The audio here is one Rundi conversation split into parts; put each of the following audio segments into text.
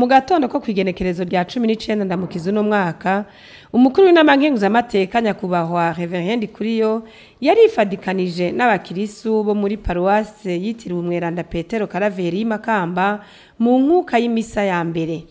Mu gatondo ko kw'igenekerezo rya 19 Ndamukiza uno mwaka, umukuru w'inama nkenguzamateka nyakubahwa Reverien Ndikuriyo yarifadikanije n'abakirisu bo muri paruwase yitiriwe Umweranda Petero Karaveri y'Imakamba mu nkuka y'imisa ya mbere.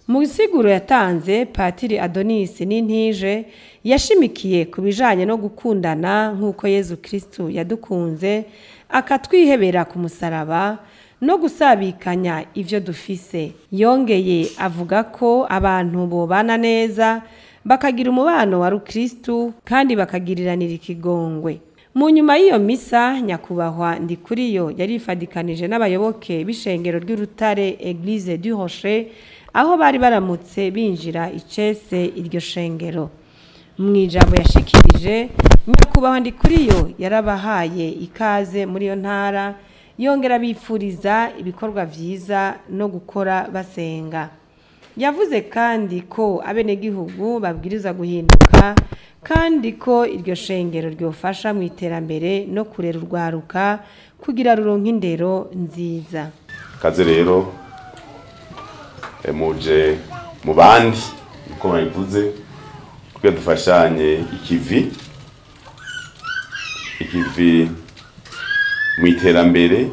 Mu nsiguro yatanze, Patiri Adonis Nintije yashimikiye ku bijanye no gukundana nk'uko Yezu Kristu yadukunze akatwihebera ku musaraba no gusabikanya ivyo dufise. Yongeye avuga ko abantu bobana neza bakagira umubano wa rukristu kandi bakagiriranira ikigongwe. Mu nyuma y'iyo misa, nyakubahwa Ndikuriyo yarifadikanije n'abayoboke b'ishengero ry'Urutare Eglise du Rocher, aho bari baramutse binjira icese iryo shengero. Mu ijambo yashikirije, nyakubahwa Ndikuriyo yarabahaye ikaze muri iyo ntara, yongera bipfuriza ibikorwa vyiza no gukora basenga. Yavuze kandi ko abenegihugu babwiriza guhinduka kandi ko iryo shengero ryofasha mu iterambere no kurera urwaruka kugira ruronke indero nziza. Kaze rero muje mu bandi uko babivuze kugira dufashanye ikivi mu iterambere,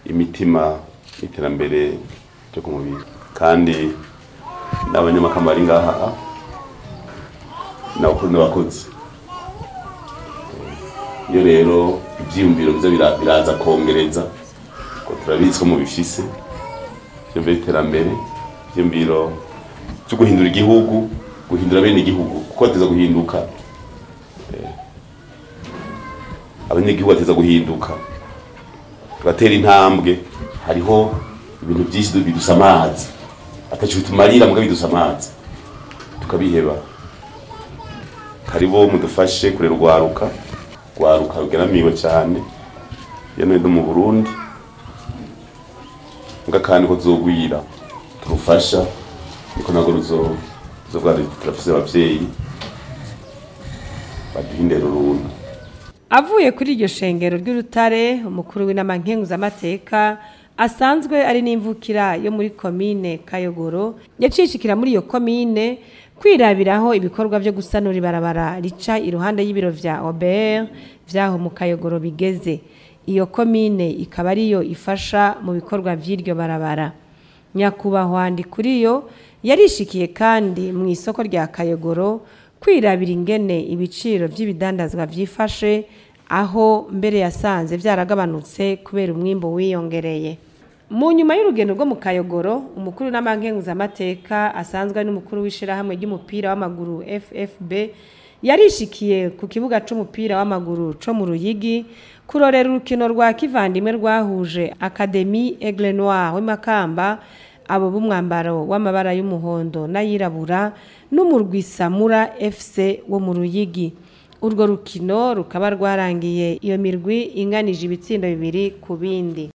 imitima iterambere ryo ku mubiri, kandi n'abanyamakamba bari ngaha n'abakozi. Iyo rero ivyiyumviro biza biraza kongereza ko turabizi ko mubifise ivyiyumviro by'iterambere, ivyiyumviro vyo guhindura igihugu, guhindura bene igihugu, kuko bateza guhinduka. Abanyagihugu bateza guhinduka tugatera intambwe. Hariho ibintu byinshi bidusamaza ataco bitumarira, muga bidusamaza tukabiheba. Karibo mudufashe kurera urwaruka, rwaruka rugeramiwe cyane yano no mu Burundi, muga kandi ko tuzogwira turufasha niko nago ruzovuga turafise abavyeyi baduha indero runtu. Avuye kuri iryo shengero ry'Urutare, umukuru w'inama nkenguzamateka asanzwe ari n'imvukira yo muri komine Kayogoro yacishikira muri iyo komine kwirabiraho ibikorwa vyo gusanura ibarabara rica iruhande y'ibiro vya Obert vyaho mu Kayogoro bigeze. Iyo komine ikaba ariyo ifasha mu bikorwa vy'iryo barabara. Nyakubahwa Ndikuriyo yarishikiye kandi mu isoko rya Kayogoro kwirabira ingene ibiciro vy'ibidandazwa vyifashe, aho mbere yasanze vyaragabanutse kubera umwimbo wiyongereye. Mu nyuma y'urugendo rwo mu Kayogoro, umukuru n'amankenguzamateka asanzwe ari n'umukuru w'ishirahamwe ry'umupira w'amaguru FFB yarishikiye ku kibuga c'umupira w'amaguru co mu Ruyigi kurorera urukino rwa kivandimwe rwahuje Académie Aigle Noir w'imakamba, abo b'umwambaro w'amabara y'umuhondo n'ayirabura, n'umurwi Samura FC wo mu Ruyigi. Urwo rukino rukaba rwarangiye iyo mirwi inganije ibitsindo 2 ku bindi.